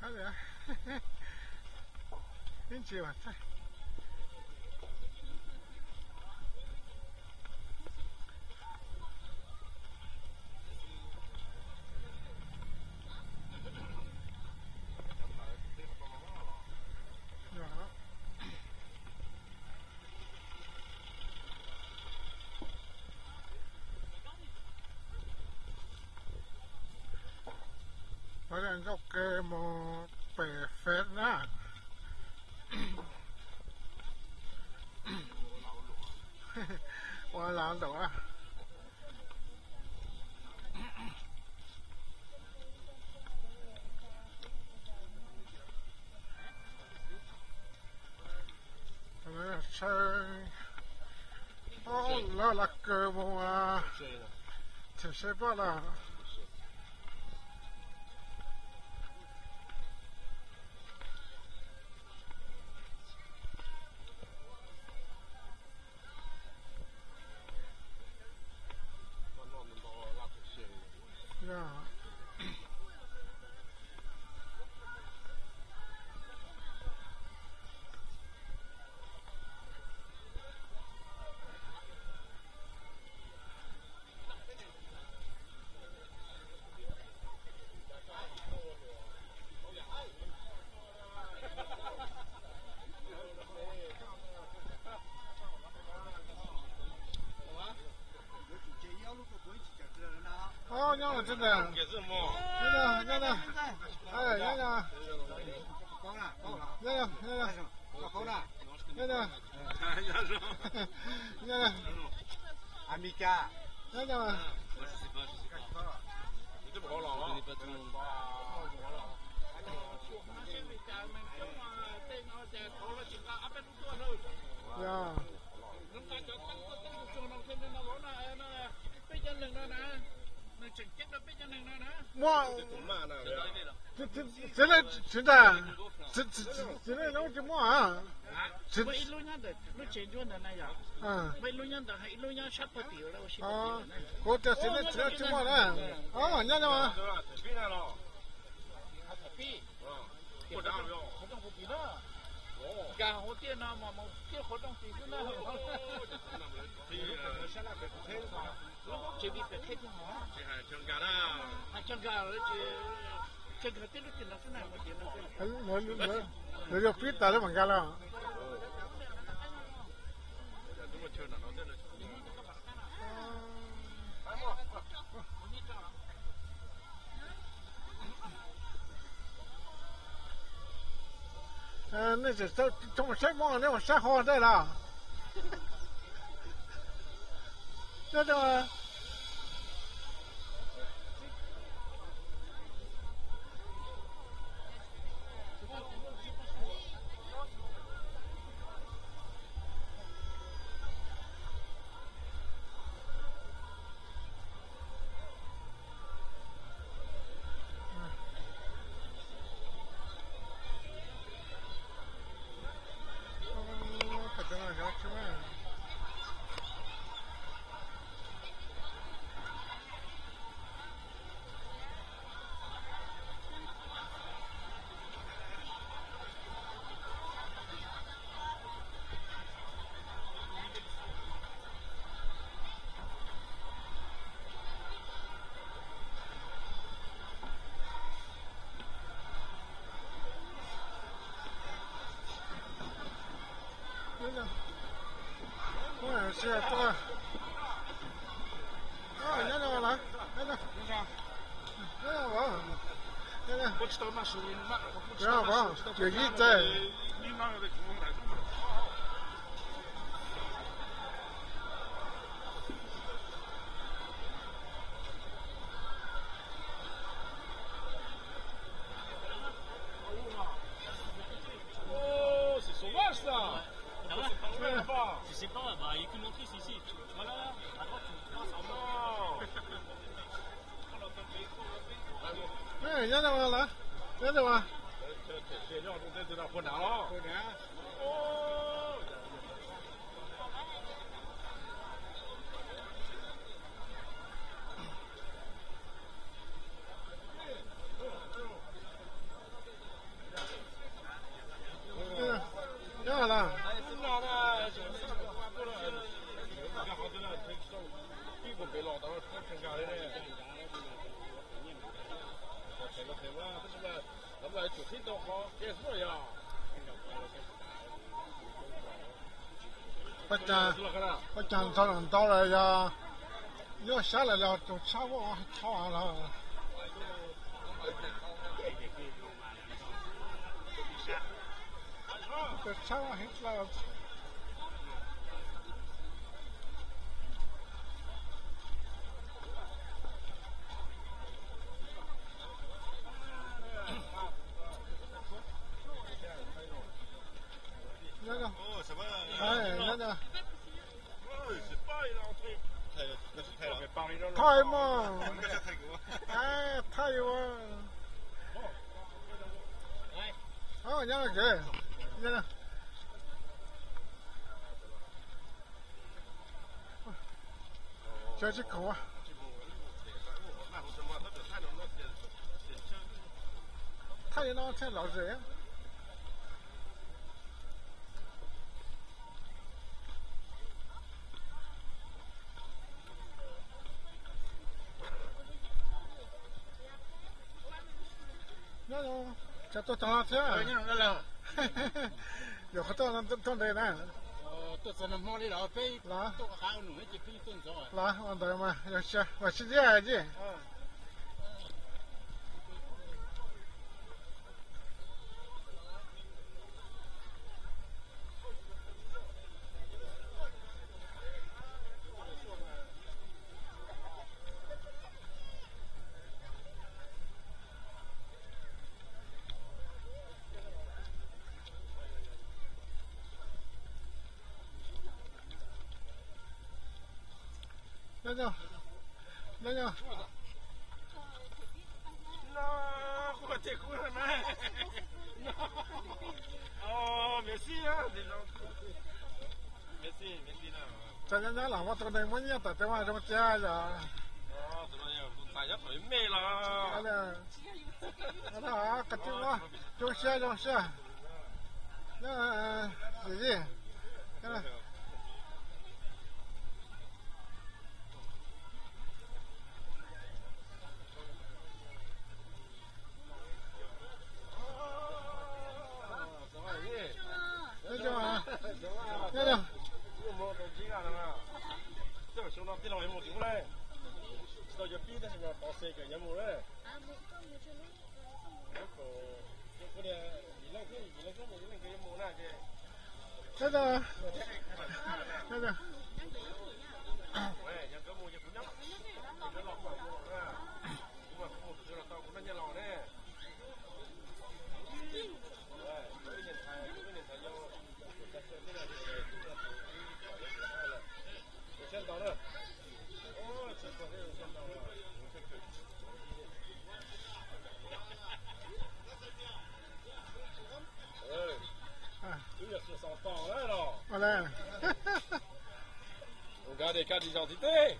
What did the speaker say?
Ib ntsis mas txaij. Ntxoj kev mus pem Fed na. Ua lav ntaum a. Lawv la kws mus them saib paj lawm. Nyob los tseeb ntag. Nyob, nyob, nyob. Nyob, nyob, nyob. Nyob, nyob, nyob. Nyob, nyob. Nyob, nyob. Yog. Muaj, txiv neej tsis ntag, txiv neej no tsis muaj. Kuv tias txiv neej tsis muaj na. Nyob nyob. Nkag hauv tiaj no mas mus kiag qhov rooj tid xwb na. Hais txog nkag lawm ces nkag tib lub cim no xwb na. Lawv yuav pib tas lawv mam nkag los. Nej tseem tau coj mus saib mob, nej mus saib ho dai los. Yog ib txais. Oh, c'est sauvage ça. Ah ouais. Tu sais pas, bah, il y a qu'une entrée, c'est ici. Tu vois là, là, à droite, tu passes en bas. Nyob no los, nyob no. Pab cas ntxhov los ntau lawm yog nyuaj sab lawm los tus tshab muaj tshab los. Tus tshab heev dlawg. Nyob nyob. Nyob nyob. Thaij mog. Thaij ua. Nyob no kev. Nyob no. Tsis khoom. Thaij li no thiaj lom zem. Nyob, tsam tuaj tog no thiab. Yuav qhov tuaj ntev na. Los, ua ntawd mas, mas tsis tiag. Nyob nyob. Nyob nyob. Txawm nyob nyob los muaj tus neeg muab nyiaj tawm tej mas zoo tiag yom. Zoo siab zoo siab. Nkag de kab di zog tib teg.